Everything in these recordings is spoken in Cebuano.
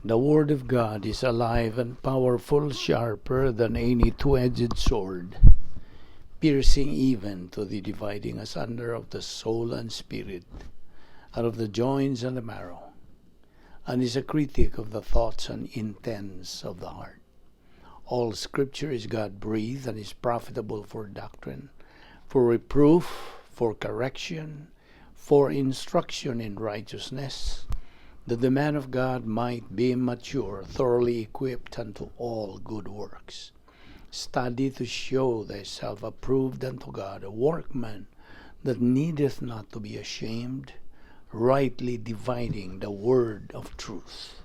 The Word of God is alive and powerful, sharper than any two-edged sword, piercing even to the dividing asunder of the soul and spirit, and of the joints and the marrow, and is a critic of the thoughts and intents of the heart. All Scripture is God-breathed and is profitable for doctrine, for reproof, for correction, for instruction in righteousness, that the man of God might be mature, thoroughly equipped unto all good works. Study to show thyself approved unto God, a workman that needeth not to be ashamed, rightly dividing the word of truth.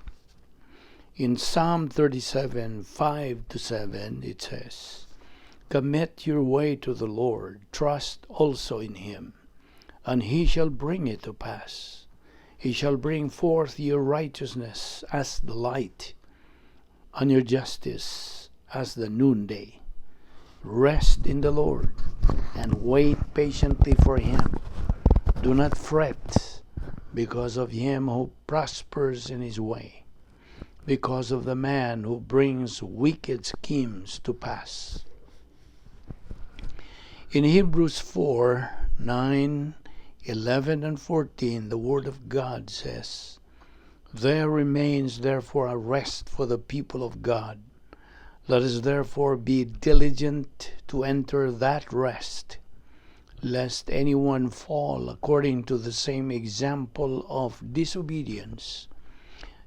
In Psalm 37:5-7, it says, "Commit your way to the Lord, trust also in him, and he shall bring it to pass. He shall bring forth your righteousness as the light, and your justice as the noonday. Rest in the Lord, and wait patiently for him. Do not fret because of him who prospers in his way, because of the man who brings wicked schemes to pass." In Hebrews 4:9, 11, and 14, the Word of God says, "There remains therefore a rest for the people of God. Let us therefore be diligent to enter that rest, lest anyone fall according to the same example of disobedience.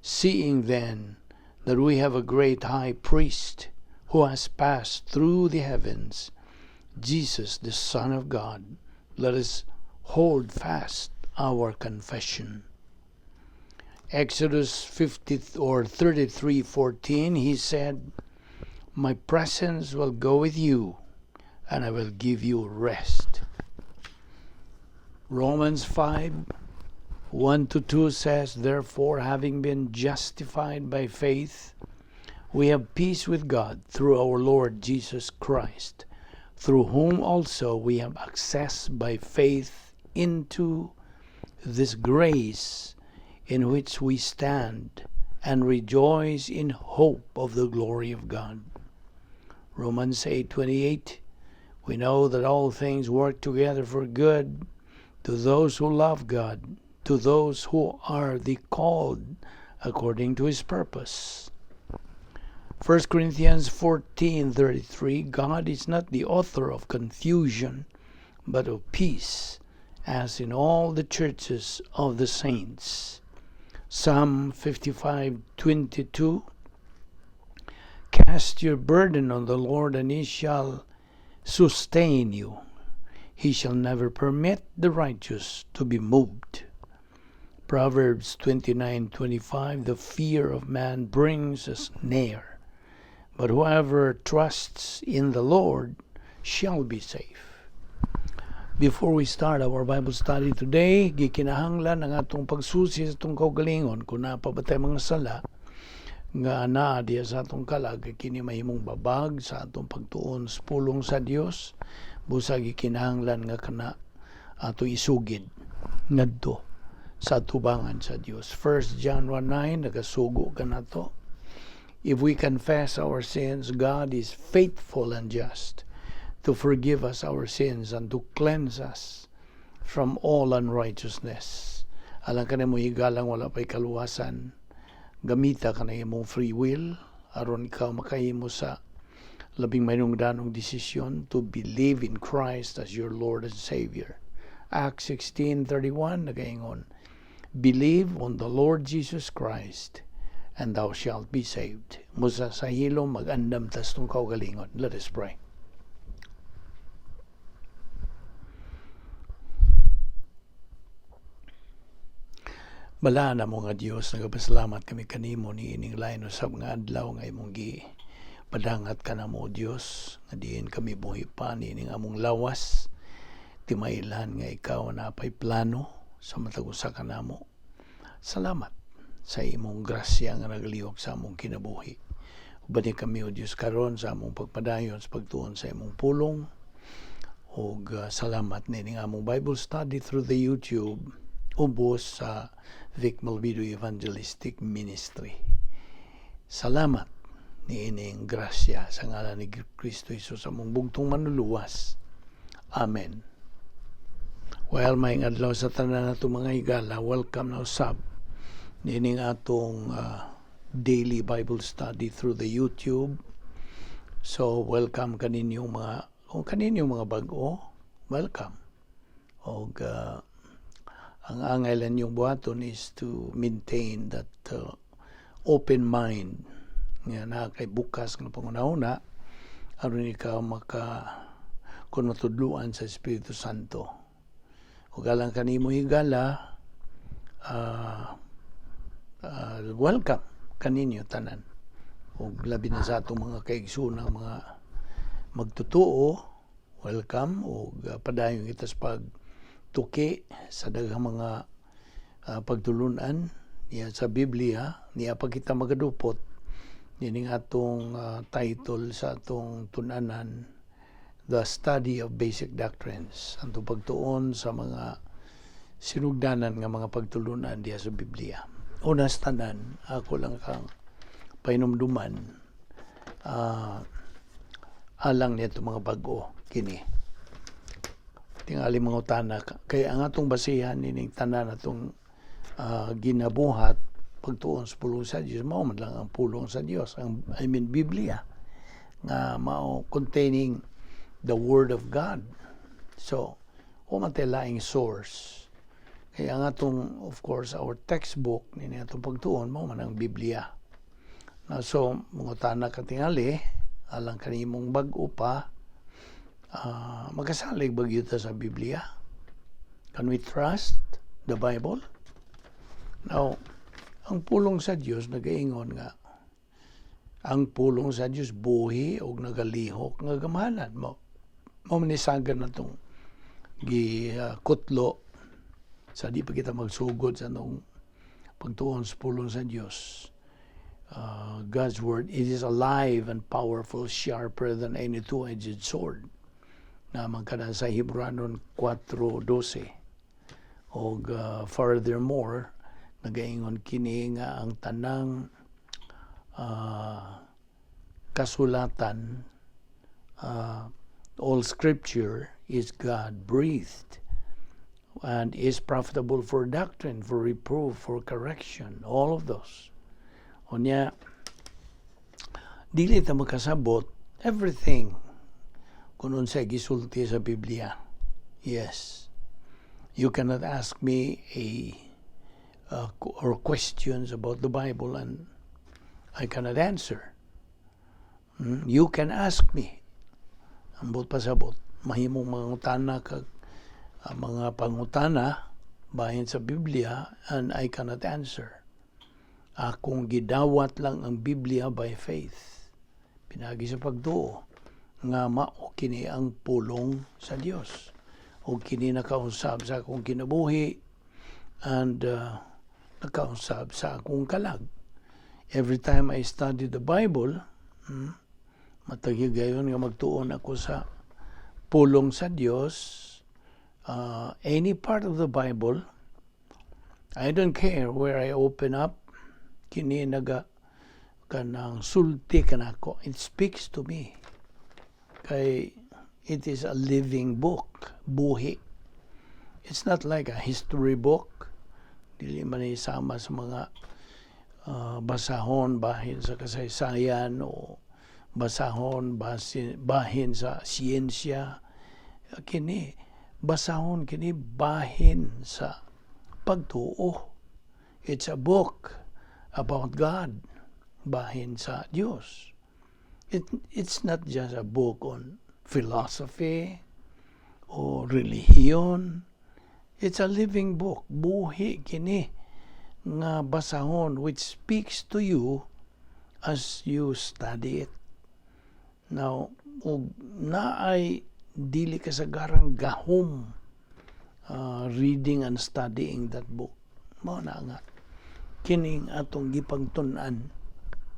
Seeing then that we have a great high priest who has passed through the heavens, Jesus the Son of God, let us hold fast our confession." Exodus 50 or 33:14, he said, "My presence will go with you, and I will give you rest." Romans 5:1-2 says, "Therefore, having been justified by faith, we have peace with God through our Lord Jesus Christ, through whom also we have access by faith into this grace in which we stand and rejoice in hope of the glory of God." Romans 8:28, "We know that all things work together for good to those who love God, to those who are the called according to his purpose." 1 Corinthians 14:33, "God is not the author of confusion, but of peace, as in all the churches of the saints." Psalm 55:22, "Cast your burden on the Lord, and he shall sustain you. He shall never permit the righteous to be moved." Proverbs 29:25, "The fear of man brings a snare, but whoever trusts in the Lord shall be safe." Before we start our Bible study today, gikinahanglan ang atong pagsusi sa atong kaugalingon kung naa pa ba tay mga sala nga naa diya sa atong kalag, kini mahimong babag sa atong pagtuon sa pulong sa Dios. Busa gikinahanglan nga kana atong isugid ngadto sa atubangan sa Dios. 1 John 1:9 nagasugo kanato. "If we confess our sins, God is faithful and just to forgive us our sins and to cleanse us from all unrighteousness." Alang kanimo higalang wala pa'y kaluwasan, gamita ka na imong free will aron ikaw makahimo sa labing mahinungdanong desisyon to believe in Christ as your Lord and Savior. Acts 16:31 nagaingon, "Believe on the Lord Jesus Christ and thou shalt be saved." Musa sa hilom, mag-andam tas tong kaugalingon. Let us pray. Balaan mo nga Dios, nagapasalamat kami kanimo ni ining lain usab nga adlaw nga imong gi padangat kanamo, Dios, nga diin kami buhi pa niining among lawas. Timailhan nga ikaw napay plano sa matag usa kanamo. Salamat sa imong grasya nga naglihok sa among kinabuhi. Ubani kami, o Dios, karon sa among pagpadayon sa pagtuon sa imong pulong. Ug salamat nining among Bible study through the YouTube ubos sa Vic Malvido Evangelistic Ministry. Salamat niining grasya sa ngalan ni Kristo Jesus, among bugtong Manluluwas. Amen. Well, maayong adlaw sa tanan nato, mga higala. Welcome na usab niining atong daily Bible study through the YouTube. So, welcome kaninyong mga kung kaninyong mga bag-o, welcome. Og ang angay lang inyong buhaton is to maintain that open mind nga naa kay bukas nga panghunahuna aron ikaw maka kun matudluan sa Espiritu Santo. Ug alang kanimo, higala, welcome kaninyo tanan. Ug labi na sa atong mga kaigsoonang mga magtutuo, welcome ug padayon kita sa pagtuki sa daghang mga pagtulunan niya sa Biblia. Niya pa kita magadupot nining atong title sa atong tun-anan, The Study of Basic Doctrines, ang pagtuon sa mga sinugdanan nga mga pagtulunan diha sa Biblia. Una sa tanan, ako lang kang pahinumduman, alang nito mga bag-o kini tingali mga utana, kay ang atong basihan nining tanan atong ginabuhat, pagtuon sa pulong sa Dios, mao man lang ang pulong sa Dios, ang, I mean, Biblia nga mao containing the word of God. So wa man tay laing source, kaya ang atong, of course, our textbook nini atong pagtuon mao man ang Biblia na. So mangutana ka tingali, alang kanimong bag-o pa, makasalig ba gyud ta sa Biblia? Can we trust the Bible? Now, ang pulong sa Dios nagaingon nga ang pulong sa Dios buhi og nagalihok nga gamhanan. Mao man ni sagad natong gi kutlo sa di pa kita magsugod sa nung pagtuon sa pulong sa Dios. God's word, it is alive and powerful, sharper than any two-edged sword. Naman kana sa Hebranon 4:12. Og furthermore, nagaingon kini nga ang tanang kasulatan, all scripture is God breathed and is profitable for doctrine, for reproof, for correction, all of those. Unya, dili ta makasabot everything kung unsay gisulti sa Biblia. Yes. You cannot ask me a or questions about the Bible and I cannot answer. You can ask me. Ambot pasabot, mahimong mangutana kag mga pangutana bahin sa Biblia and I cannot answer. Akong gidawat lang ang Biblia by faith. Pinagi sa pagtuo nga mao kini ang pulong sa Dios. O kini nakausab sa akong kinabuhi and nakausab sa akong kalag. Every time I study the Bible, matag higayon nga magtuon ako sa pulong sa Dios, any part of the Bible, I don't care where I open up, kini naga kanang sulti kanako. It speaks to me. Kay it is a living book, buhi. It's not like a history book. Dili man ni sama sa mga basahon bahin sa kasaysayan o basahon bahin sa siyensya. Kini basahon kini bahin sa pagtuo. It's a book about God, bahin sa Dios. It's not just a book on philosophy or relihiyon. It's a living book. Buhi kini nga basahon which speaks to you as you study it. Now, ug naay dili kasagarang gahom reading and studying that book. Mao na nga kining atong gipagtun-an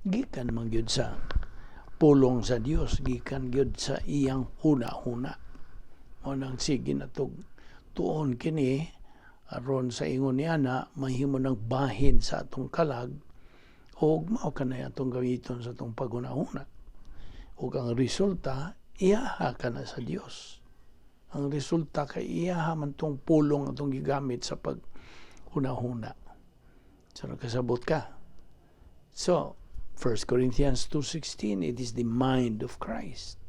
gikan man gyud sa pulong sa Dios, gikan gyud sa iyang huna-huna. Mao nang sige natog tuon kini aron sa ingon niya na mahimo ng bahin sa atong kalag. Og mao kanay atong gamiton sa atong paghunahuna. Ug ang resulta, iyaha ka na sa Dios. Ang resulta kay iyaha man tong pulong atong gigamit sa paghunahuna. So nakasabot ka. So, 1 Corinthians 2:16, it is the mind of Christ.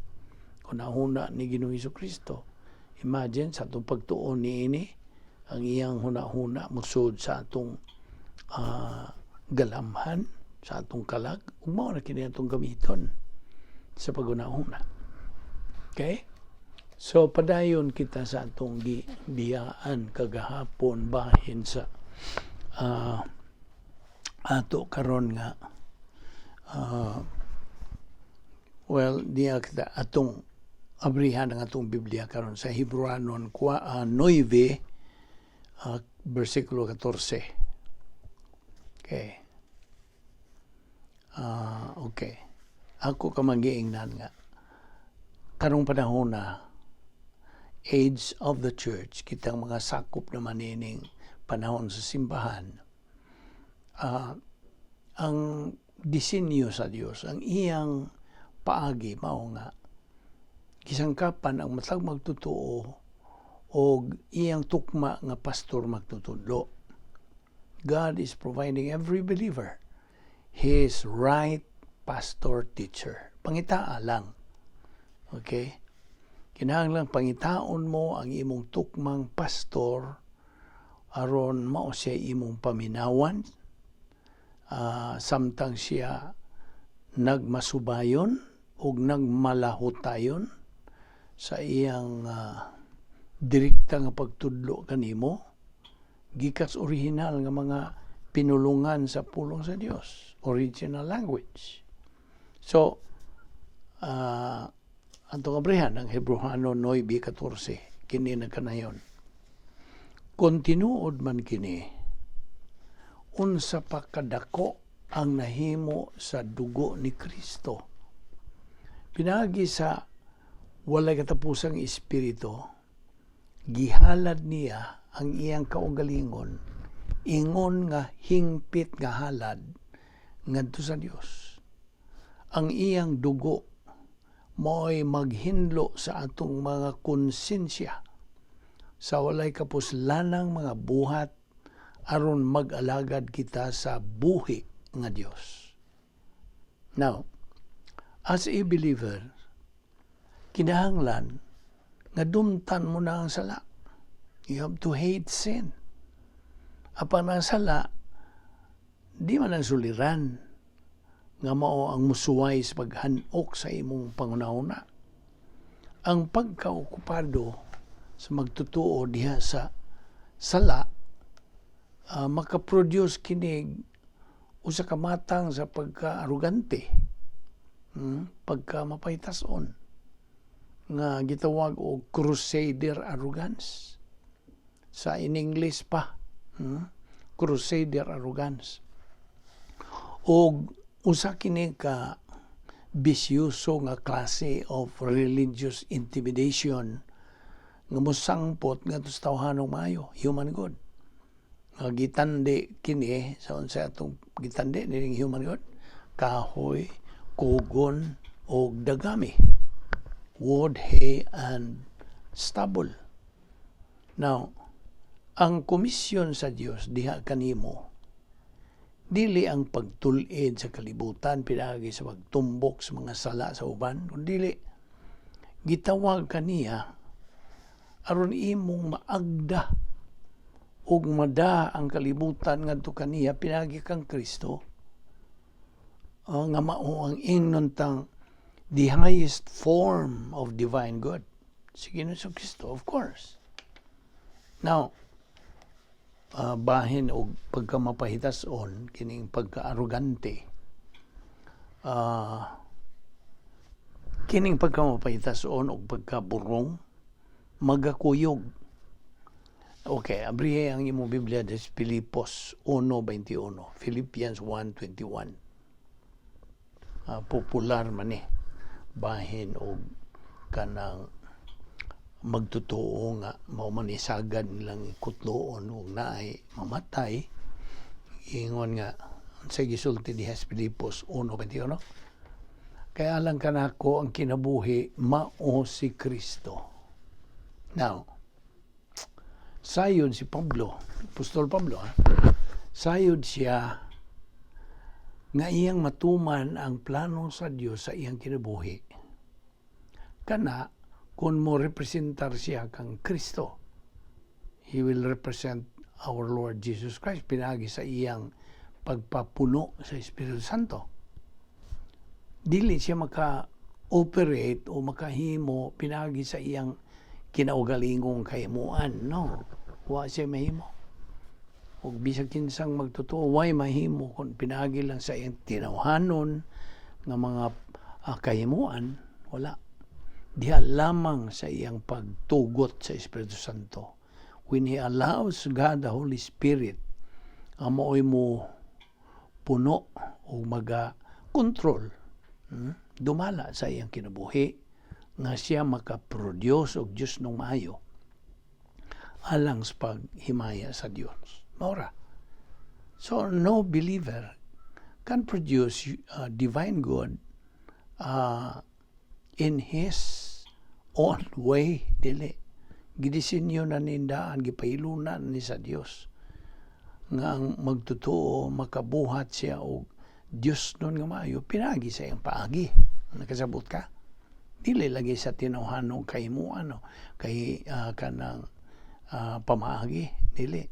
Hunahuna ni Ginoong Kristo. Imagine, sa atong pagtuon niini, ang iyang hunahuna musod sa atong galamhan, sa atong kalag, ug mao na kini atong gamiton sa paghunahuna. Okay? So padayon kita sa atong gibiyaan kagahapon bahin sa ato karon nga well, diya kita atong abrihan ang atong Biblia karon sa Hebreanon 9 versikulo 14. Okay. Okay. Ako ka magiingnan nga karong panahon na age of the church, kitang mga sakop naman ining panahon sa simbahan, ang disenyo sa Dios, ang iyang paagi mao nga gisangkapan ang matag magtotoo og iyang tukma nga pastor magtutudlo. God is providing every believer his right pastor teacher. Pangitaa lang. Okay? Kinahanglan pangitaon mo ang imong tukmang pastor aron mao siya imong paminawan samtang siya nagmasubayon ug nagmalahutayon sa iyang direkta nga pagtudlo kanimo gikas original nga mga pinulungan sa pulong sa Dios, original language. So atong abrihan ang Hebreohano 9:14. Kini nagkanayon: "Kon tinuod man kini, unsa pa kadako ang nahimo sa dugo ni Kristo? Pinaagi sa walay katapusang espiritu, gihalad niya ang iyang kaugalingon ingon nga hingpit nga halad ngadto sa Dios. Ang iyang dugo mo'y maghinlo sa atong mga konsensya sa walay kapuslanang mga buhat aron mag-alagad kita sa buhi nga Dios." Now, as a believer, kinahanglan nga dumtan mo na ang sala. You have to hate sin. Apan ang sala, di man ang suliran nga mao ang musuway sa paghanok sa imong panghunahuna. Ang pagkaokupado sa magtotoo diha sa sala, makaproduce kinig usa ka matang sa pagka-arugante, pagka mapahitason nga gitawag og crusader arrogance sa in English pa, Crusader arrogance og usa kini ka bisyoso nga klase of religious intimidation nga mosangpot ngadto sa tawhanong maayo, human good, nga gitandi kini sa unsa atong gitandi nining human good: kahoy, kugon og dagami, wood, hay and stubble. Now, ang komisyon sa Dios diha kanimo dili ang pagtul-id sa kalibutan pinaagi sa pagtumbok sa mga sala sa uban, kundi gitawag kaniya aron imong maagda ug mada ang kalibutan ngadto kaniya pinaagi kang Kristo, nga mao ang ingnon tang the highest form of divine good, si Ginoong Kristo, of course. Now, bahin og pagkamapahitason kining pagka-arugante, kining pagkamapahitason og pagkaburong magakuyog. Okay, abrihe ang imong Biblia sa Filipos 1:21, Philippians 1:21. Popular man ni bahin og kanang magtotoo nga mao man isagad nilang kutloon ug naay mamatay, ingon nga Sa gisulti diha sa Filipos 1:21. Kaya alang kanako ang kinabuhi mao si Kristo. Now, sayod si Pablo, Apostol Pablo, ha? Sayod siya nga iyang matuman ang plano sa Dios sa iyang kinabuhi. Kana, kung mo representar siya kang Kristo, he will represent our Lord Jesus Christ pinagi sa iyang pagpapuno sa Espiritu Santo. Dili siya maka-operate o makahimo pinagi sa iyang kinaugalingong kahimuan. No. Wa siya mahimo. Og bisag kinsang magtotoo, way mahimo kung pinagi lang sa iyang tinawhanon nga mga kahimuan, wala. Diha lamang sa iyang pagtugot sa Espiritu Santo. When he allows God the Holy Spirit, ang maoy mo puno o maga control, dumala sa iyang kinabuhi nga siya makaproduce og Dios nung maayo alang sa paghimaya sa Dios. Mao ra. So no believer can produce divine good in his own way, dili. Gidisenyo na nindaan, gipailunan ni sa Dios nga ang magtotoo makabuhat siya og Dios nun nga maayo pinagi sa iyang paagi. Nakasabot ka? Dili lagi sa tinawhanong kahimuan, no? Kay kanang pamaagi, dili.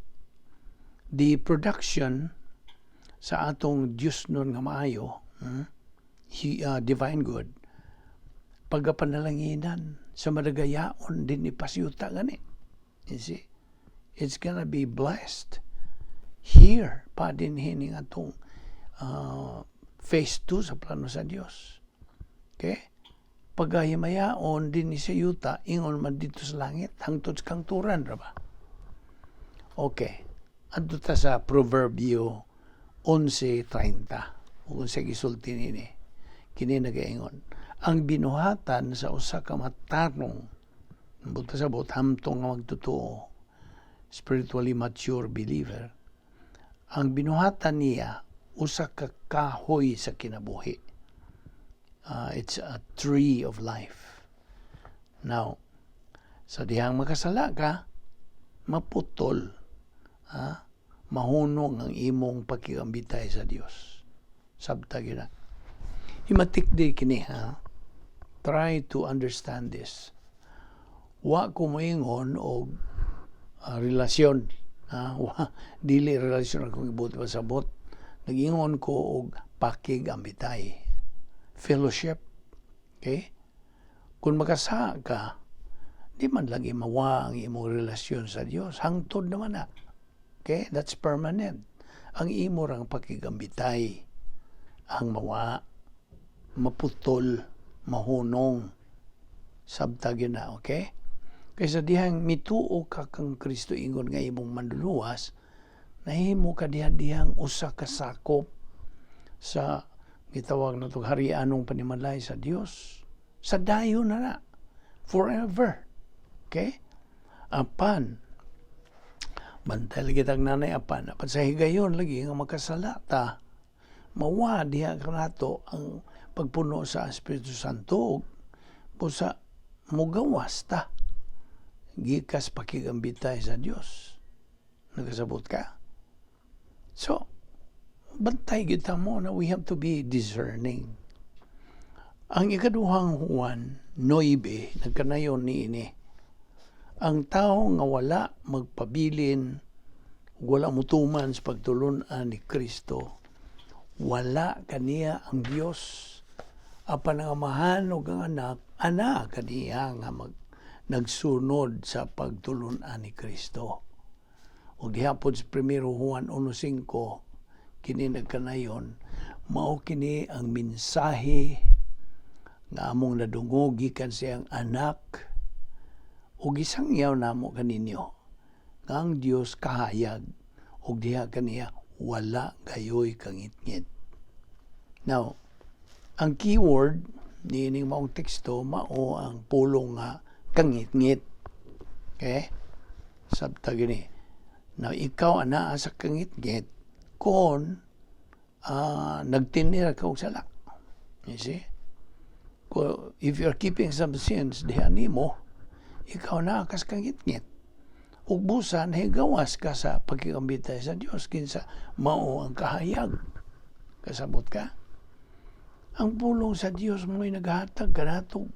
The production sa atong Dios nun nga maayo, divine good, pagapanalanginan sa madagayaon din ni pasyuta gani. You see? It's gonna be blessed here pa din hining atong phase 2 sa plano sa Dios. Okay? Pagahimayaon din ni sa yuta, ingon man dito sa langit, hangtod sa kangturan, ra ba? Okay. Adto ta sa Proverbio 11:30. Ug sa gisulti nini, kini nagaingon: "Ang binuhatan sa usa ka matarong," buta sa bot hamtong nga magtotoo, spiritually mature believer, "ang binuhatan niya usa ka kahoy sa kinabuhi." It's a tree of life. Now, sa dihang makasala ka, maputol, ha? Mahunong ang imong pakigambitay sa Dios. Sabta gyud na. Himatik di kini, ha? Try to understand this. Wa ko moingon og relasyon. Ha? Wa, dili relasyon akong ibuot pasabot. Nag-ingon ko og pakigambitay. Fellowship. Okay? Kung makasala ka, di man lagi mawa ang imong relasyon sa Dios. Hangtod naman na. Okay? That's permanent. Ang imo rang pakigambitay ang mawa, maputol, mahunong. Sabta gyud na, okay? Kaysa dihang mituo ka kang Kristo ingon nga imong manluluwas, nahimo ka diha dihang usa ka sakop sa gitawag na itong harianong panimalay sa Dios. Sa dayon na na. Forever. Okay? Apan, bantay lagi tag nanay apan, apan sa higayon lagi nga makasala ta, mawa diha kanato ang pagpuno sa Espiritu Santo, busa mugawas ta gikas pakigambitay sa Dios. Nagkasabot ka? So, bantay kita mo na we have to be discerning. Ang ikaduhang Juan 9, nagkanayon ni ini. "Ang tao nga wala magpabilin, wala mutuman sa pagtulunan ni Kristo, wala kaniya ang Dios. Apan ang Amahan ug ang Anak, ana kaniya nga nagsunod sa pagtulunan ni Kristo." Ug gihapon sa 1 Juan 1:5, kini nagkanayon, "Mao kini ang mensahe nga among nadungog gikan sa iyang Anak ug gisangyaw namo kaninyo, nga ang Dios kahayag ug diha kaniya wala gayoy kangitngit." Now, ang keyword niining maong teksto mao ang pulong nga kangitngit. Okay? Sabta gini. Now, ikaw anaa sa kangitngit kon Nagtinira ka og sala. You see? If you're keeping some sins diha nimo, ikaw naa kas kangitngit. Ug busa nahigawas ka sa pagkikambitay sa Dios, kinsa mao ang kahayag. Kasabot ka? Ang pulong sa Dios mo'y naghatag kanatong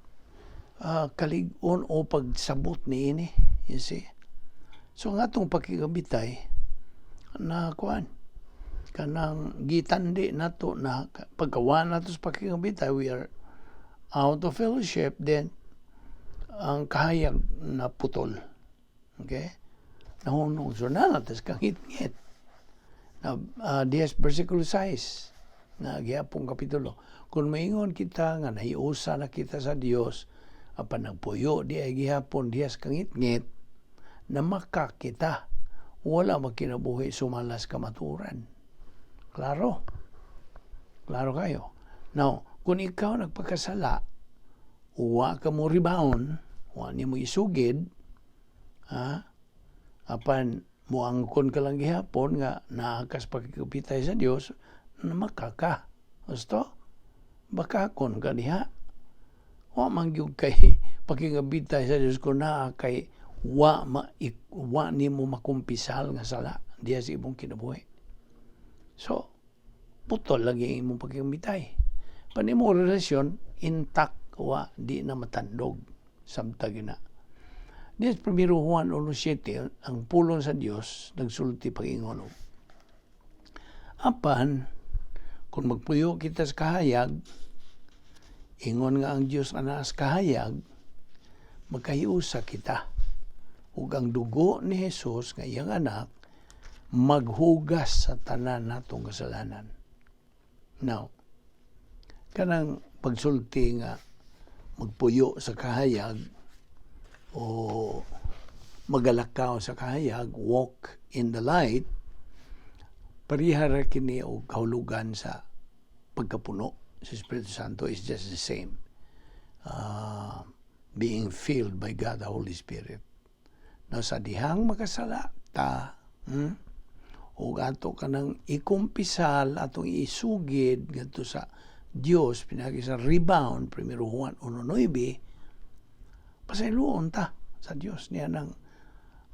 kalig-on o pagsabot niini. You see? So ang atong pakikambitay na kuan, kanang gitandi nato na pagkawa nato sa pakikambitay, we are out of fellowship, then ang kahayag na putol. Okay? Nahunong. So naa na tas kangitngit. Na dies versikulo 6 na gihapong kapitulo. Kung maingon kita nga nahiusa na kita sa Dios, apan nagpuyo diay gihapon diha sa kangitngit, na makakita, wala magkinabuhi sumalas kamaturan. Klaro? Klaro kayo. Now, kung ikaw nagpakasala, wa ka mo rebound, wa nimo isugid, ha? Apan moangkon ka lang gihapon nga naa kas pakikabitay sa Dios, na makaka. Gusto? Bakakon ka diha. Wa man gyud kay pakikabitay sa Dios kung naa kay wa nimo makumpisal nga sala diha sa imong kinabuhi. So, putol lagi ang imong pakikabitay. Pan imong relasyon intact, wa di na matandog samtang gina. Diya sa 1 Juan 1:7, ang pulong sa Dios nagsulti pag-ingon. Apan, kung magpuyo kita sa kahayag, ingon nga ang Dios anaa sa kahayag, magkahiusa kita. Ug ang dugo ni Jesus nga iyang anak maghugas sa tanan natong kasalanan. Now, kanang pagsulti nga magpuyo sa kahayag o magalakaw sa kahayag, walk in the light, pareha ra kini og kahulugan sa pagkapuno sa Espiritu Santo, is just the same. Being filled by God the Holy Spirit. Now, sa dihang makasala ta, ug ato kanang ikumpisal, atong isugid ngadto sa Dios pinagi sa rebound, 1 Juan 1:9, pasayloon ta sa Dios niya ng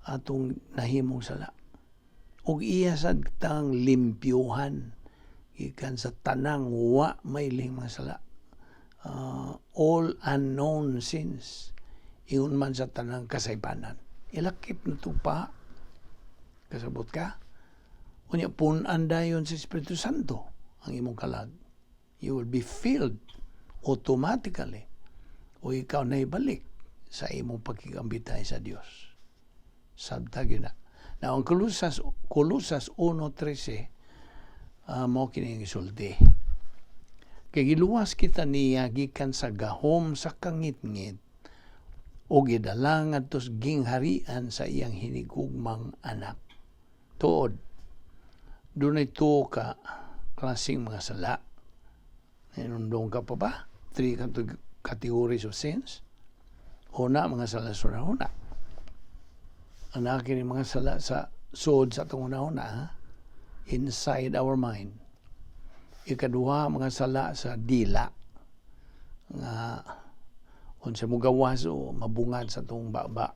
atong nahimong sala. Ug iya sad tang limpyuhan gikan sa tanang wa may mga sala. All unknown sins. Ingon man sa tanang kasaypanan. Ilakip na pa. Kasabot ka? Unya pun-an dayon sa Espiritu Santo ang imong kalag. You will be filled automatically o ikaw na ibalik sa imong pakikambitay sa Dios. Sabta gyud na. Now, ang Colosas 1:13, mo kini ang isulti. Kay giluwas kita niya gikan sa gahom sa kangitngit o gidala ngadto sa gingharian sa iyang hinigugmang anak. Tuod, dunay tuo ka klaseng mga sala. Hinumdum ka pa ba? Three categories of sins. Una, mga sala sa una. Ang kini mga sala sa suod sa atong una-una, ha? Inside our mind. Ikaduha, mga sala sa dila nga unsa mo gawas o mabungad sa atong baba.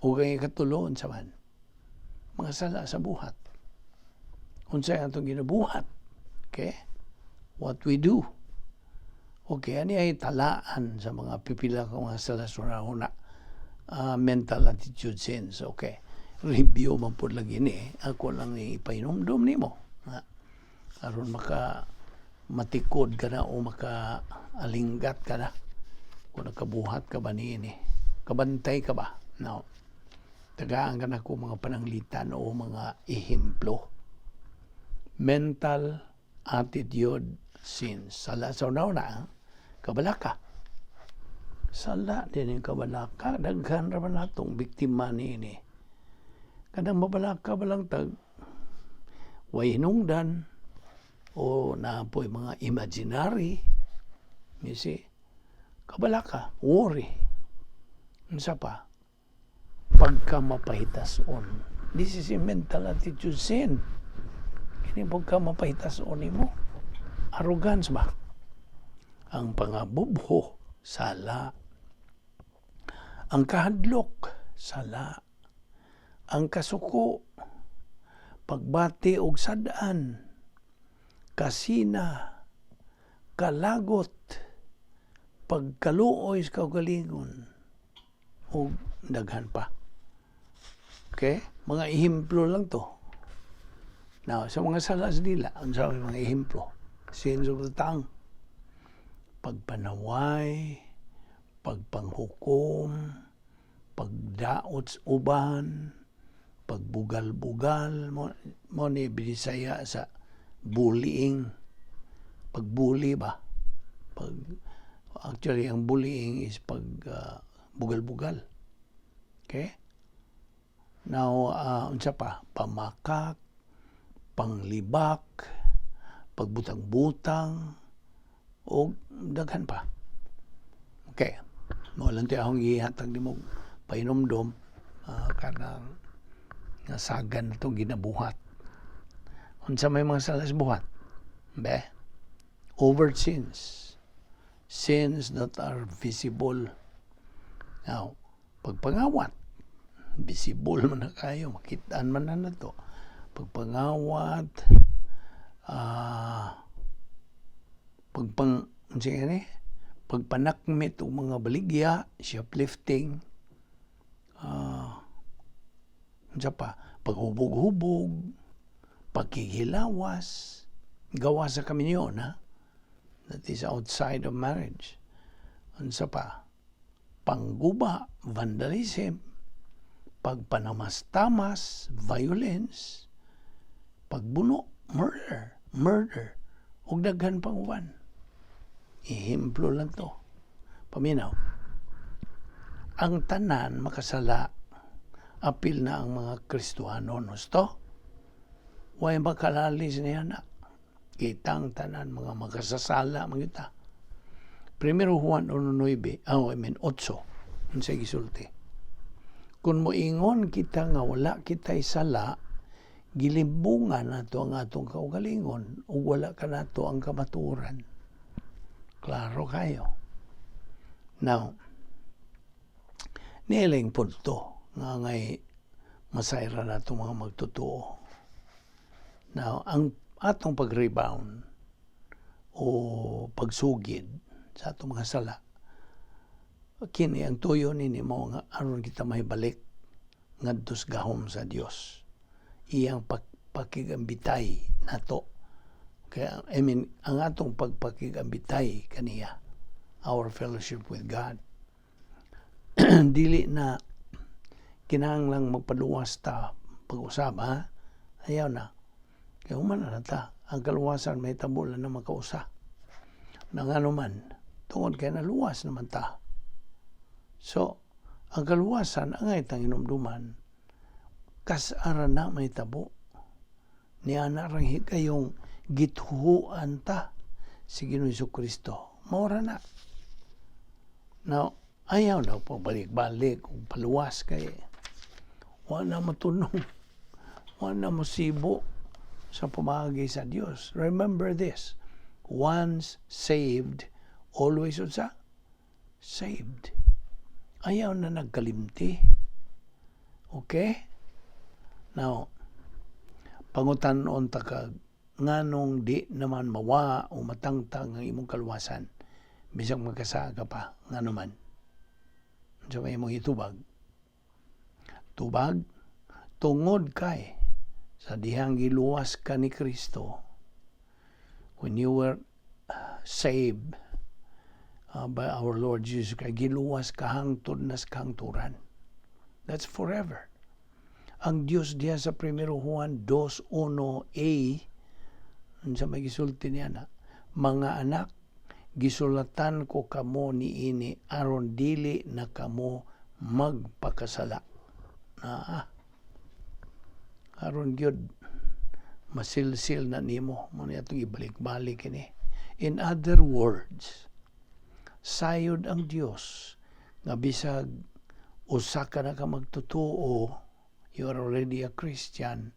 O ang ikatulo, unsa man? Mga sala sa buhat. Unsa atong ginabuhat. Okay? What we do. Okay, ani ay talaan sa mga pipila ka mga sala sa una, mental attitude sins. Okay. Review man pud lagi ni. Ako lang ni ipahinumdum nimo. Nga, aron maka matikod ka na o maka alinggat ka na kung nakabuhat ka ba niini. Kabantay ka ba? No. Tagaan ka na ko mga pananglitan o mga ehemplo. Mental attitude sins. Sala sa una, kabalaka. Sala din yung kabalaka. Daghan ra man natong biktima niini. Kanang mabalaka ba lang tag way hinungdan o napoy mga imaginary. You see? Kabalaka, worry. Unsa pa? Pagka mapahitason. This is a mental attitude sin. Kini pagka mapahitas-on nimo. Arrogance ba? Ang pangabubho, sala. Ang kahadlok, sala. Ang kasuko, pagbati og sad-an, kasina, kalagot, pagkaluoy sa kaugalingon, ug daghan pa. Okay? Mga ehemplo lang to. Now, sa mga sala sa dila, unsa may mga ehemplo? Sins of the tongue. Pagpanaway, pagpanghukom, pagdaot sa uban, pagbugal-bugal, mo ni Bisaya sa bullying. Pagbully ba? Pag, actually, ang bullying is pag bugal-bugal. Okay? Now, unsa pa? Pamakak, panglibak, pagbutang-butang, o daghan pa. Okay. Mao lang ti akong gihatag nimo pahinumdom kanang nga sagan na itong ginabuhat. Unsa may mga sala sa buhat? Be? Overt sins. Sins that are visible. Now, pagpangawat, visible man na kayo, makitaan man na to. Pagpangawat, pagpang, unsa gani? Pagpanakmit og mga baligya, shoplifting, unsa pa, paghubog-hubog, pagkikilawas, gawa sa kaminyoon, ha? That is outside of marriage. Unsa pa, pangguba, vandalism, pagpanamastamas, violence, pagbuno, murder, murder, ug daghan pang uban. Ehemplo lang to. Paminaw. Ang tanan makasala, apil na ang mga Kristohanon, husto? Way makalalis niya na. Kitang tanan mga makasasala man kita. Primero Juan 1:9, oh, I mean 8, unsay gisulti? Kung moingon kita nga wala kita'y sala, gilimbungan nato ang atong kaugalingon ug wala kanato ang kamatuoran. Klaro kayo. Now, niiling punto nga ngay masayra nato mga magtotoo. Now, ang atong pag-rebound o pagsugid sa atong mga sala, kini ang tuyo nini mo nga aron kita mahibalik ngadto sa gahom sa Dios. Iyang pagpakigambitay nato. Kaya, I mean, ang atong pagpakigambitay kaniya, our fellowship with God. Dili na kinahanglang magpaluwas ta pag-usab, ha? Ayaw na. Kaya human na ta. Ang kaluwasan mahitabo lang na makausa. Na nga naman, tungod kay naluwas naman ta. So, ang kaluwasan, angay tang hinumduman, kas-ara na mahitabo. Niya na rang higayong gituhuan ta si Ginoong Kristo. Maura na. Now, ayaw na po balik-balik kung paluwas kay wala matunong, wala mosibo sa pamagi sa Dios. Remember this, once saved, always unsa? Saved. Ayaw na nagkalimti. Okay? Now, pangutan-on ta kag nganong di naman mawa o matangtang ang imong kaluwasan bisag magkasala ka pa, ngano man? Unsa may imong itubag? Tubag, tungod kay sa dihang giluwas ka ni Kristo, when you were saved by our Lord Jesus Christ, giluwas ka hangtod na sa kahangturan. That's forever. Ang Dios diha sa 1 Juan 2:1a, unsa may gisulti niya na? "Mga anak, gisulatan ko kamo niini aron dili na kamo magpakasala." Na aron gyud masilsil na nimo mo ni atong ibalik-balik kini. In other words, sayod ang Dios nga bisag usa ka na ka magtotoo, you are already a Christian,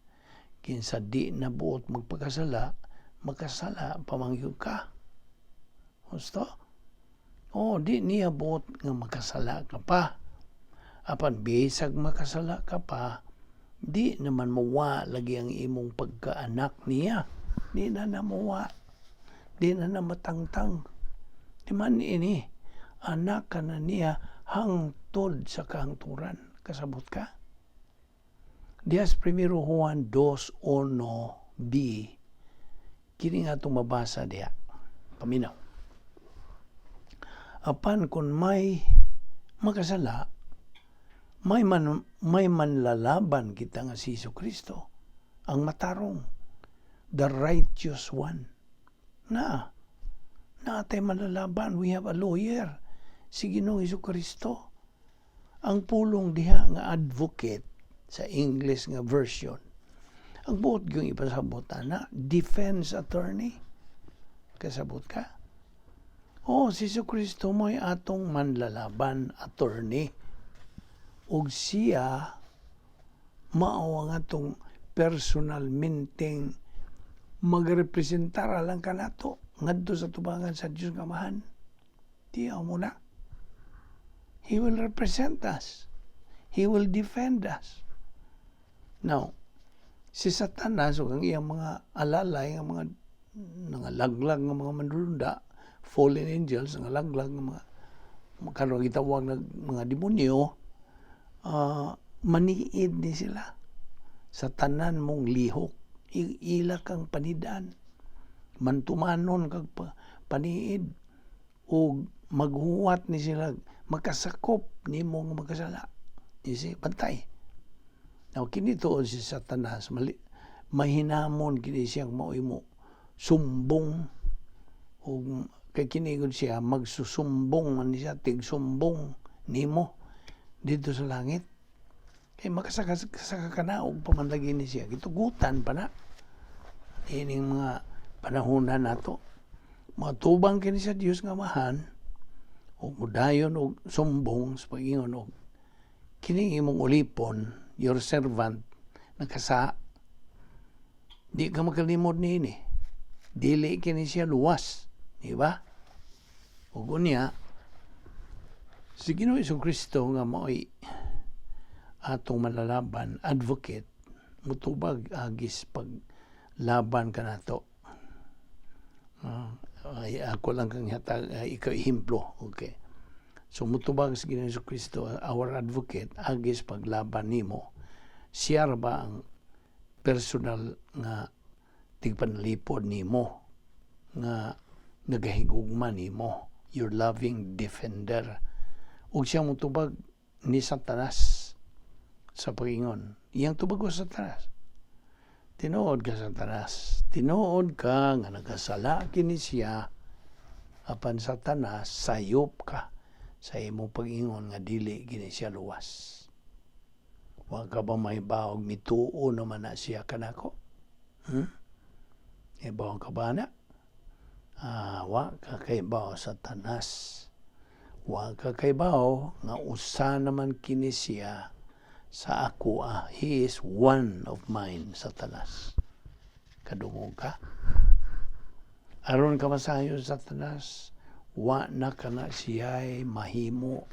Kinsa di na buot magpakasala, makasala pa man gyud ka. Gusto? Oh, di niya buot nga makasala ka pa. Apan bisag makasala ka pa, di naman muwa lagi ang imong pagkaanak niya. Di na na muwa. Di na na matangtang. Di man ini, anak ka na niya hangtod sa kahangturan. Kasabot ka? Dias Primero Juan 2.1b, kini nga itong mabasa diha. Paminaw. Apan kung may makasala, may manlalaban kita nga si Hesus Kristo, ang matarong, the righteous one. Na, naatay manlalaban, we have a lawyer, si Ginoong Hesus Kristo. Ang pulong diha nga advocate sa English nga version, ang buot yung ipasabot na defense attorney. Kasabot ka? Oh, si Hesus Kristo mo'y atong manlalaban, attorney. Ug siya mao ang atong personalmenteng magrepresentar alang kanato ngadto sa tubangan sa Dios nga Amahan. Tiyaw mo na. He will represent us. He will defend us. Now, si Satanas ug ang iyang mga alalay nga mga nangalaglag nga mga manlunda, fallen angels, nangalaglag nga mga karon gitawag na mga demonyo, maniid ni sila sa tanan mong lihok. Ila kang panidan. Mantumanon kag paniid ug maghuwat ni sila, makasakop nimo nga magkasala. You see, bantay. Now, kini tuod si Satanas, mali, mahinamon kini siyang mao'y mo sumbong ug kay kini gud siya magsusumbong man siya, tigsumbong nimo dito sa langit. Kay makasaka ka na og pamanlagi ni siya, gitugutan pa na ining mga panahonan nato. Matubang kini sa Dios nga Amahan ug mudayon og sumbong sa pag-ingon og kini imong ulipon, your servant, nakasa. Di ka makalimod niini, dili kini siya luwas, di ba? Ug unya si Ginoo Kristo nga mao'y atong malalaban, advocate, mutubag agis paglaban kanato. Ay, ako lang kang hatag ikaw ehemplo, okay? So mutubag si Ginoo Kristo, our advocate, agis paglaban nimo. Siya ra ba ang personal nga tigpanalipod nimo nga nagahigugma nimo, your loving defender, ug siya mutubag ni Satanas sa pag-ingon. Iyang tubag ko sa Satanas, "Tinuod ka, Satanas, tinuod ka nga nagasala kini siya, apan Satanas, sayop ka sa imong pag-ingon nga dili kini siya luwas. Wa ka ba mahibaw og mituo naman na siya kanako? Hibaw ka ba na? Ah, wa ka kahibaw, Satanas. Wa ka kahibaw nga usa naman kini siya sa ako ah. He is one of mine, Satanas. Kadungog ka? Aron ka masayo, Satanas, wa na kana siya'y mahimo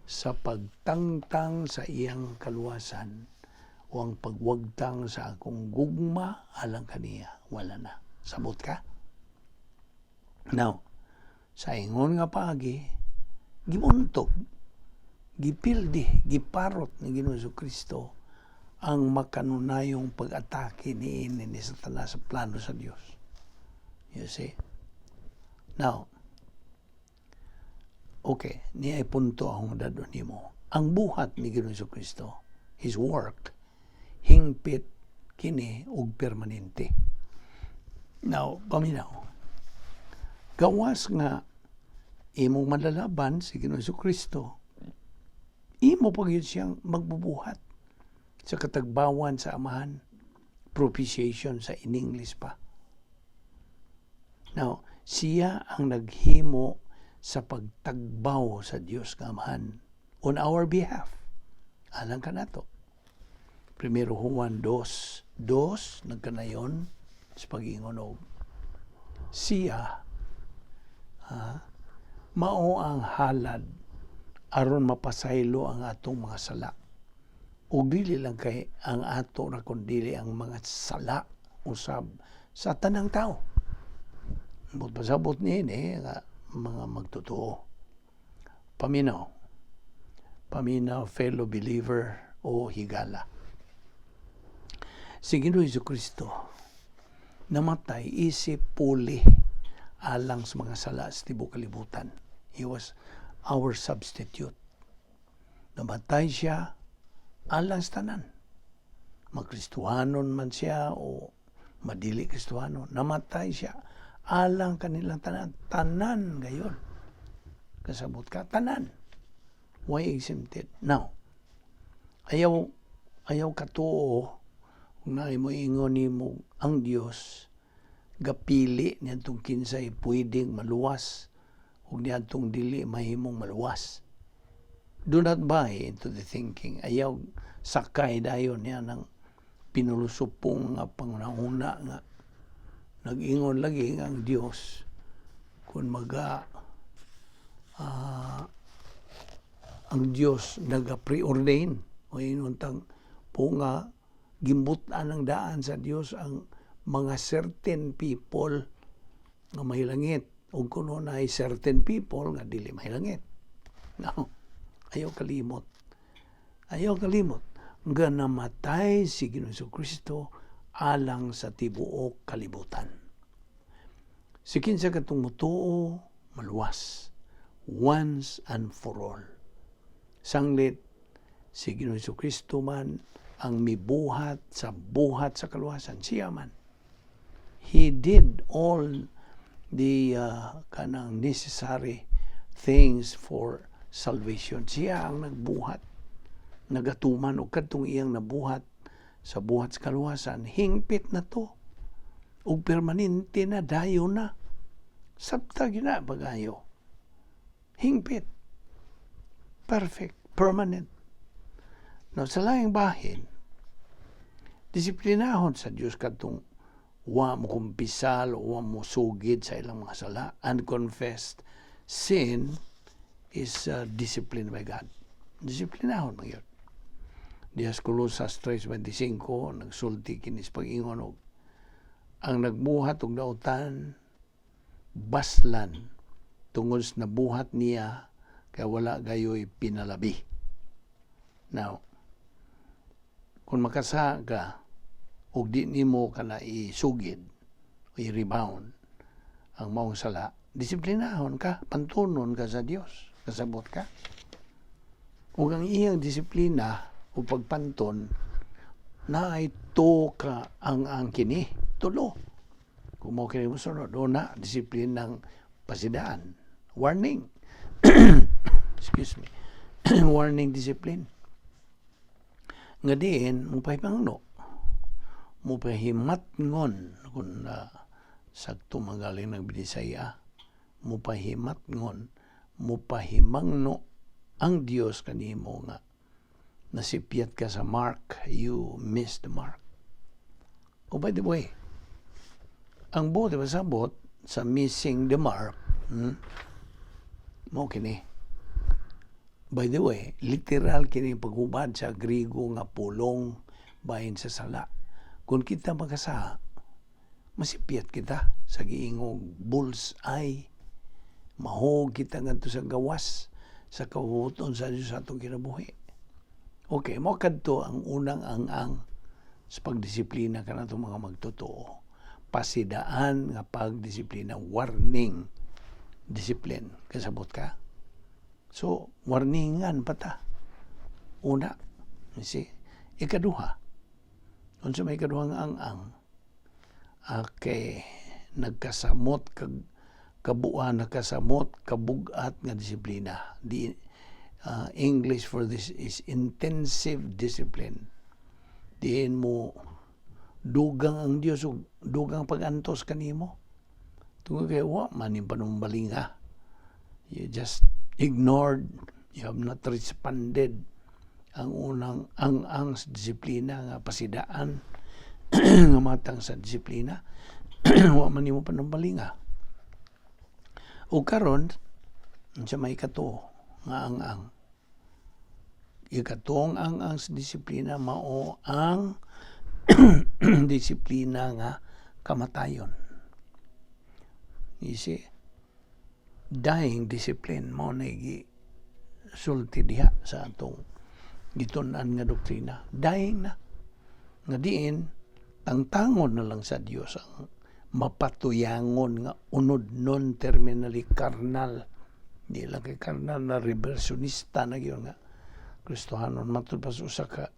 sa pagtangtang sa iyang kaluwasan o ang pagwagtang sa akong gugma alang kaniya. Wala na. Sabot ka? Now, sa ingon nga paagi, gimuntog, gipildi, giparot ni Ginoo Kristo ang makanunayong pag-atake niini ni Satanas sa plano sa Dios. You see? Now, okay, niya ay punto akong dadon nimo. Ang buhat ni Ginoo Kristo, His work, hingpit kini og permanente. Now, paminaw. Gawas nga imong malalaban si Ginoo Kristo, imo pa gyud siyang magbubuhat sa katagbawan sa Amahan, propitiation sa in English pa. Now, siya ang naghimo sa pagtagbaw sa Dios nga Amahan on our behalf. Alang kanato. Primero Juan 2:2 nagkanayon sa pag-ingon og siya mao ang halad aron mapasaylo ang atong mga sala. Ug dili lang kay ang ato ra, kundi ang mga sala usab sa tanang tao. But pasabot niini nga mga magtotoo. Paminaw. Paminaw, fellow believer o higala. Si Ginoo Kristo namatay isip puli alang sa mga sala sa tibuok kalibutan. He was our substitute. Namatay siya alang sa tanan. Magkristuhanon man siya o madili Kristuhano, namatay siya alang kanilang tanan. Tanan gayon. Kasabot ka, tanan. Why exempted? Now, ayaw katuo kung naay mo ingon nimo ang Dios gapili niadtong kinsay pwedeng maluwas ug niadtong dili mahimong maluwas. Do not buy into the thinking. Ayaw sakay dayon niya ng pinulusupong nga pangunahuna nga nag-ingon lagi nga ang Dios kung maga ang Dios naga preordain o ingon tang po nga gimbut-an ang daan sa Dios ang mga certain people nga mahilangit ug kuno na certain people nga dili mahilangit. No. Ayaw kalimot. Ayaw kalimot nga namatay si Ginoong Kristo alang sa tibuok kalibutan. Si kinsa katong mutuo, maluwas once and for all. Sanglit si Ginoong Kristo man ang mibuhat sa buhat sa kaluwasan, siya man. He did all the kanang necessary things for salvation. Siya ang nagbuhat, nagatuman og kadtong iyang nabuhat sa buhat sa kaluwasan, hingpit na to ug permanente na, dayon na. Sabta gina pagayo. Hingpit. Perfect, permanent. Now, sa laing bahin, disiplinahon sa Dios kadtong wa mo kumpisal o wa mo sugid sa ilang mga sala. Unconfessed sin is disciplined by God. Disiplinahon man yun. Diha sa Colosas 3:25, nagsulti kinis pag-ingon og ang nagbuhat og dautan baslan tungod sa nabuhat niya kay wala gayoy pinalabi. Now, kung makasa ka ug di nimo kana isugid o i-rebound ang maong sala, disiplinahon ka, pantunon ka sa Dios. Kasabot ka? Ug ang iyang disiplina o pagpanton naay to ka ang kini tulo. Kung mo kini mo sunod, una, disiplina ng pasidaan. Warning. Excuse me. Warning discipline. Nga diin, mo pahimangno. Mo pahimatngon kung sakto magaling ng Binisaya. Mo pahimatngon, mo pahimangno ang Dios kanimo nga nasipyat ka sa mark, you missed the mark. Oh, by the way, ang buot pasabot sa missing the mark, mo kini. By the way, literal kini paghubad sa Grigo nga pulong bahin sa sala. Kung kita makasala, masipyat kita sa giingog bull's eye. Mahog kita ngadto sa gawas sa kabubut-on sa Dios sa atong kinabuhi. Okay, mo kadto ang unang ang-ang sa pagdisiplina kanatong mga magtotoo. Pasidaan nga pagdisiplina, warning discipline. Kasabot ka? So, warningan pa ta. Una, you see? Ikaduha. Unsa may ikaduhang ang-ang? Okay, nagkasamot kag kabuan, nagkasamot kabugat nga disiplina. The English for this is intensive discipline. Diin mo dugang ang Dios ug dugang pag-antos kanimo. Tungod kay wa man yung panumbalinga. You just ignored, you have not responded. Ang unang ang sa disiplina nga pasidaan nga matang sa disiplina, wa man nimo panumbalinga. Ug karon, unsa may ikatuo nga ang-ang? Ikatuong ang-ang sa disiplina mao ang disiplina nga kamatayon. You see? Dying discipline mao na sulti diha sa atong gitun-an nga doktrina. Dying na. Nga diin, tangtangon na lang sa Dios ang mapatuyangon nga unod non terminally carnal. Di lang kay carnal na, reversionista na gyud nga Kristohanon. Matud pa sa usa ka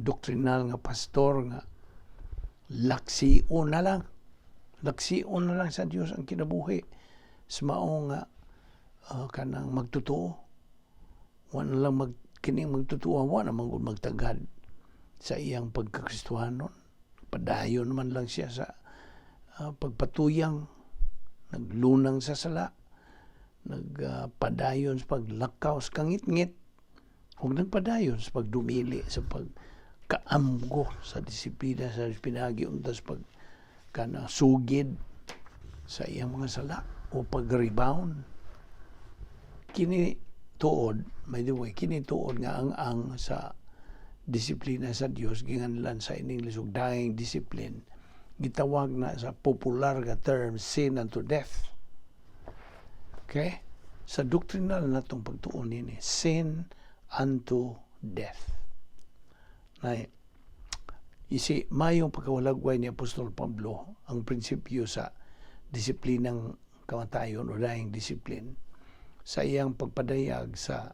doktrinal nga pastor nga laksion na lang. Laksion na lang sa Dios ang kinabuhi sa mao nga kanang magtotoo. Wa na lang mag kining magtotoo, wa na man gud magtagad sa iyang pagkakristohanon. Padayon man lang siya sa pagpatuyang, naglunang sa sala, nagpadayon sa paglakaw sa kangitngit, ug nagpadayon sa pagdumili sa pagkaamgo sa disiplina sa pinagi unta sa pag kana sugid sa iyang mga sala o pag-rebound. Kini tuod, by the way, kini tuod nga ang sa disiplina sa Dios, ginganlan sa in English og dying discipline, gitawag na sa popular nga term sin unto death. Okay? Sa doktrinal natong pagtuon nini, sin unto death. Na you see, mayong pagkawalagway ni Apostol Pablo ang prinsipyo sa disiplinang kamatayon o dying discipline sa iyang pagpadayag sa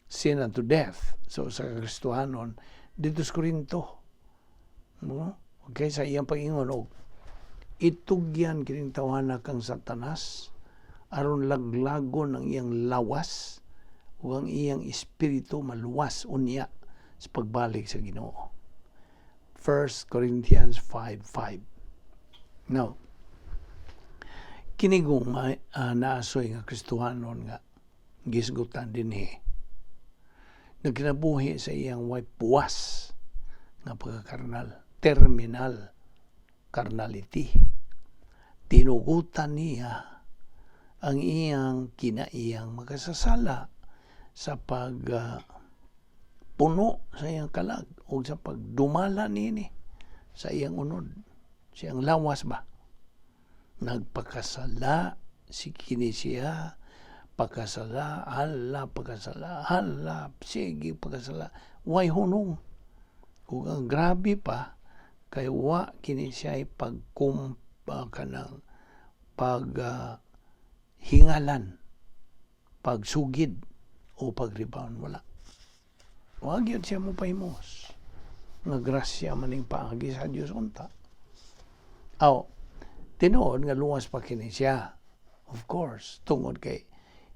sin unto death, so sa Kristohanon dito sa Korinto, no? Okay, sa iyang pag-ingon og itugyan kining tawhana kang Satanas aron laglagon ang iyang lawas ug ang iyang espiritu maluwas unya sa pagbalik sa Ginoo. 1 Corinthians 5:5. Now, kinigong naasoy nga Kristohanon nga gisgutan dinhi, nagkinabuhi sa iyang way puwas nga pagkakarnal, terminal carnality. Tinugutan niya ang iyang kinaiyang makasasala sa pag puno sa iyang kalag o sa pagdumala nini sa iyang unod, sa iyang lawas ba. Nagpakasala si kini siya, pagkasala, hala, pagkasala, hala, sige, pagkasala, way hunong. Ug ang grabe pa, kay wa kini siya pagkum kanang pag hingalan, pagsugid o pag-rebound, wala. Wa gyud siya mo pahimos. Nga grasya maning paagi sa Dios unta. Aw, tinuod nga luwas pa kini siya. Of course, tungod kay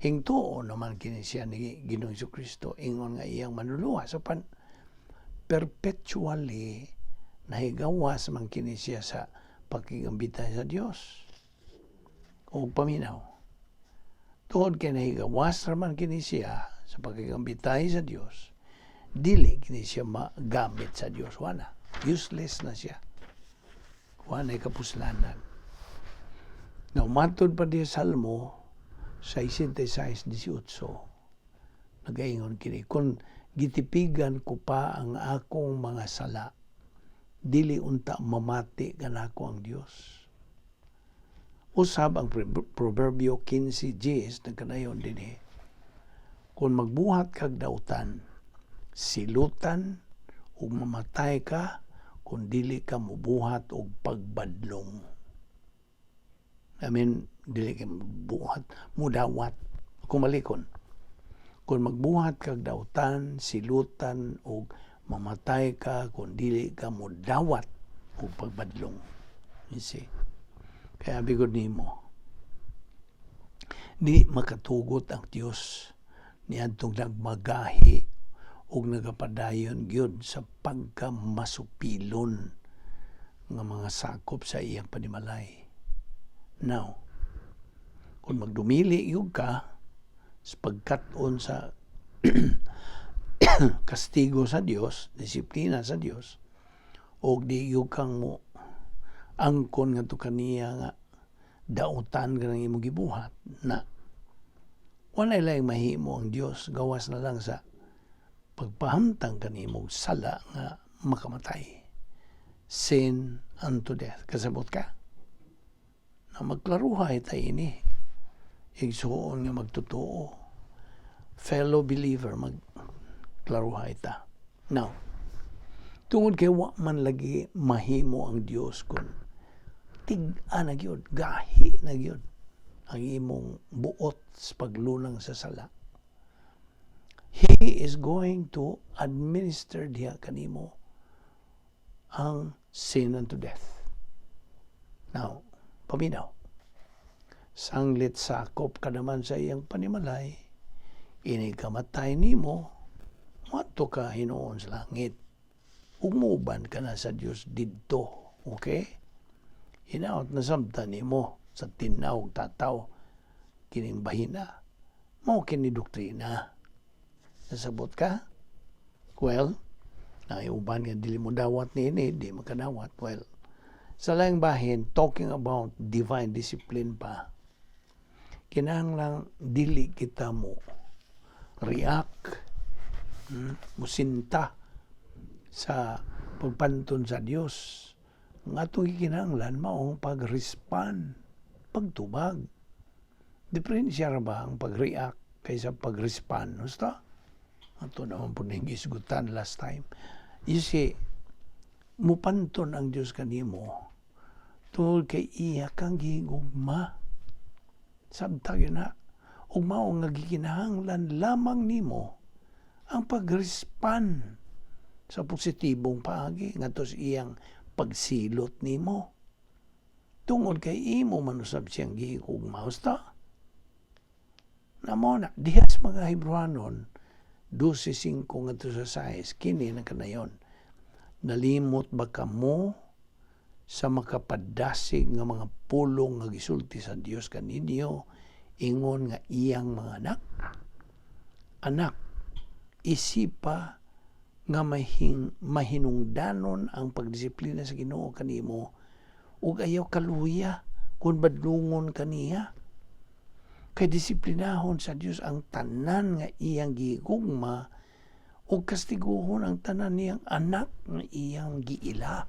hingtuo naman kini siya ni Ginoong Kristo ingon nga iyang manluluwas, apan perpetually nahigawas man kini siya sa pakigambitay sa Dios. O paminaw. Tungod kay nahigawas raman kini siya sa pakigambitay sa Dios, dili kini siya magamit sa Dios. Wala. Useless na siya. Wala kapuslanan. Now, matod pa di Salmo 66:18, nagaingon kini, "Kung gitipigan ko pa ang akong mga sala, dili unta mamati kanako ang Dios." Usab ang Proverbio 15:10 nagkanayon dinhi, "Kung magbuhat kag dautan, silutan ug mamatay ka kung dili ka mubuhat og pagbadlong." I mean, dili ka mubuhat, mudawat, kumalikon. "Kung magbuhat kag dautan, silutan ug mamatay ka kung dili ka mudawat og pagbadlong." You see? Kaya bigod nimo, di makatugot ang Dios niadtong nagmagahi ug nagapadayon gyud sa pagkamasupilon nga mga sakop sa iyang panimalay. Now, kung magdumili gyud ka sa pagkat-on sa Kastigo sa Dios, disiplina sa Dios, og di gyud kang mo angkon ngadto kaniya nga dautan ka ng imong gibuhat na walay laing mahimo ang Dios gawas na lang sa pagpahamtang kanimo sala nga makamatay. Sin unto death. Kasabot ka? Na magklaruhay ta ini. Igsuon nga magtotoo. Fellow believer, magklaruhay ta. Now, tungod kay wa man lagi mahimo ang Dios kung tig-a na gyud, gahi na gyud ang imong buot sa paglunang sa sala. He is going to administer diha kanimo ang sin unto death. Now, paminaw. Sanglit sakop ka naman sa iyang panimalay, inig kamatay nimo, moadto ka hinuon sa langit. Ug muuban ka na sa Dios didto. Okay? Hinaot na samtan nimo sa tinaw tataw kining bahina. Mao kini doktrina. Nasabot ka? Well, na uban nga dili mo dawat niini, di makadawat. Well, sa laing bahin, talking about divine discipline pa, kinahanglan dili kita mo react, musinta sa pagpanton sa Dios. Ang atong gikinahanglan maong pag-respond, pagtubag. Diferensya ra ba ang pag-react kaysa pag-respond? Gusto? Ato naman po ning gisgutan last time. You see, mupanton ang Dios kanimo tungod kay iya kang gigugma. Sabta yun na. Ug mao nga gikinahanglan lamang nimo ang pag-respond sa positibong paagi ngadto sa iyang pagsilot nimo. Tungod kay imo man usab siyang gihigugma. Husto? Namo na, diha sa mga Hebrewanon, 12:5 ngadto sa 6, kini na kanayon. Nalimot ba kamo sa makapadasig nga mga pulong nga gisulti sa Dios kaninyo ingon nga iyang mga anak? Anak, isipa nga mahinungdanon ang pagdisiplina sa Ginoo kanimo ug ayaw kaluya kung badlungon kaniya. Kay disiplinahon sa Dios ang tanan nga iyang gigugma ug kastiguhon ang tanan niyang anak nga iyang giila.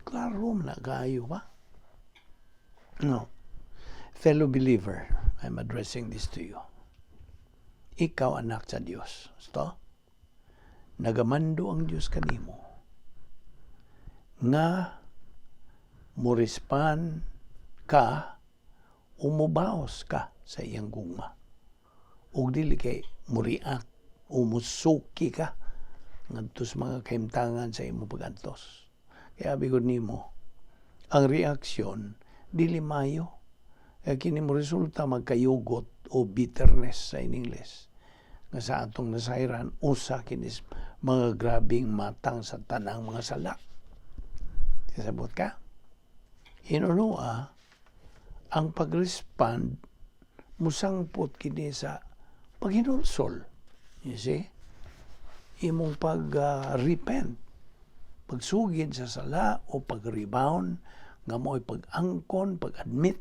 Klaro man na kaayo ba? No. Fellow believer, I'm addressing this to you. Ikaw anak sa Dios. Gusto? Nagamando ang Dios kanimo nga mo respond ka o mubaos ka sa iyang gugma. Ug dili kay mo-react o musuki ka ngadto sa mga kahimtangan sa imong pagantos. Kaya bigod nimo, ang reaksyon dili mayo. Kaya kini mo resulta magkayugot o bitterness sa in English. Nga sa atong nasayran, usa kinis mga grabing matang sa tanang mga sala. Kasabot ka? Hinunoa, ang pag-respond musangpot kini sa paghinulsol. You see? Imong pag-repent, pagsugid sa sala o pag-rebound, nga mo'y pag-angkon, pag-admit,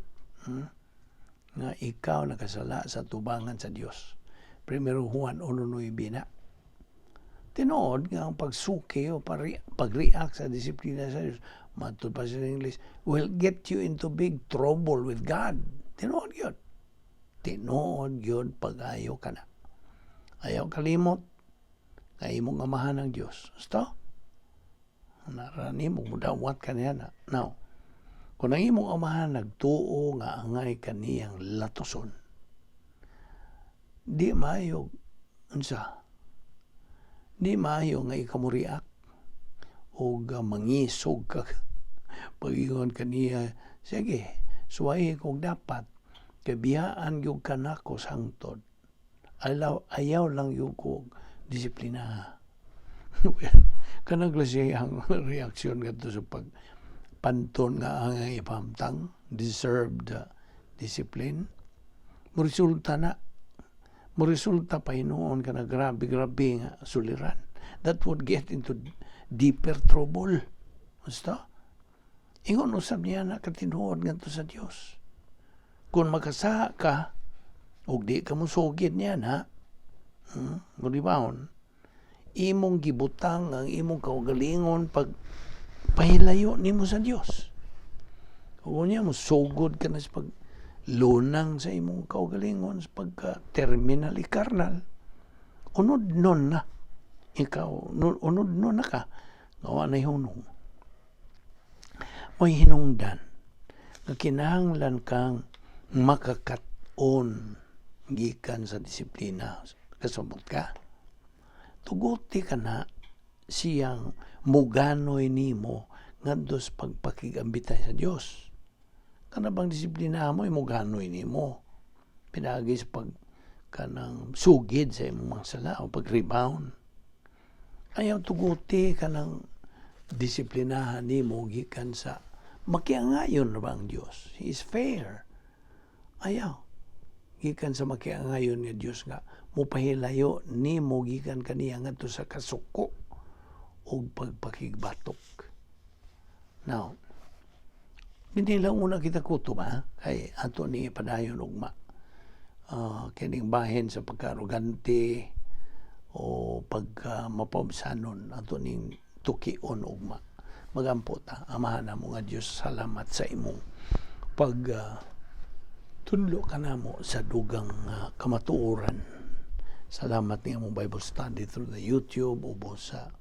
nga ikaw nakasala sa tubangan sa Dios. Primero Juan 1:9 na. Tinuod nga ang pagsuki o pag-react sa disiplina sa Dios, matud pa sa English, will get you into big trouble with God. Tinuod yun. Tinuod yun pag-ayo ka na. Ayaw kalimot nga imong amahan ng Dios. Gusto? Narani mo, mudawat ka niya na. Now, kung ang imong amahan nagtuo nga angay kaniyang latuson, di maayo unsa, di maayo nga ikaw mo react o mangisog ka pag-ingon kaniya, "Sige, suwayi kog dapat kay biyaan gyud kanako sangtod, ayaw, ayaw lang gyud ko disiplina." Well, kanang klase ang reaksyon ngadto sa pag panton nga ang ipamtang deserved discipline, mo resulta na Mo resulta pa hinuon ka na grabe grabe nga suliran. That would get into deeper trouble. Basta? Ingon usab niya na katinuod ngadto sa Dios. Kung makasala ka, ug di ka mosugid niya na, Mo imong gibutang ang imong kaugalingon pag pahilayo nimo sa Dios. Ug unya mo sugod ka na sa pag lunang sa imong kaugalingon sa pagka terminally carnal. Unod nun na. Ikaw, unod nun na ka. Nga wa na'y hunong. May hinungdan nga kinahanglan kang makakat-on gikan sa disiplina. Kasabot ka? Tuguti ka na siyang muganoy nimo ngadto sa pagpakigambitay sa Dios. Kana bang disiplina mo muganoy nimo pinaagi sa pag kanang sugid sa imong mga sala o pag-rebound. Ayaw tuguti kanang disiplinahan nimo gikan sa makiangayon na ba ang Dios? He is fair. Ayaw. Gikan sa makiangayon nga Dios nga mopahilayo nimo gikan kaniya ngadto sa kasuko ug pagpakigbatok. Now, hindi lang una kita kutob ha, kay ato ni padayon ugma. Kining bahin sa pagka-arugante o pagka mapaubsanon, ato ning tukion ugma. Magampo ta. Amahan namo nga Dios, salamat sa imong pag tudlo kanamo sa dugang kamatuoran. Salamat ni among Bible study through the YouTube ubos sa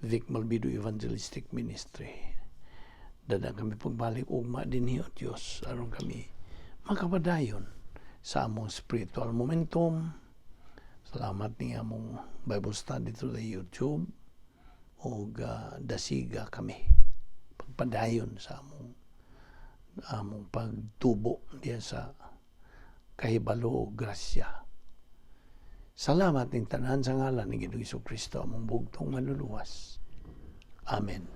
Vic Malbido Evangelistic Ministry. Dada kami pagbalik ugma dinhi, O Dios, aron kami makapadayon sa among spiritual momentum. Salamat ni among Bible study through the YouTube ug dasiga kami pagpadayon sa among pagtubo diya sa kahibalo ug grasya. Salamat ning tanan sa ngalan ni Ginoong Kristo, among bugtong Manluluwas. Amen.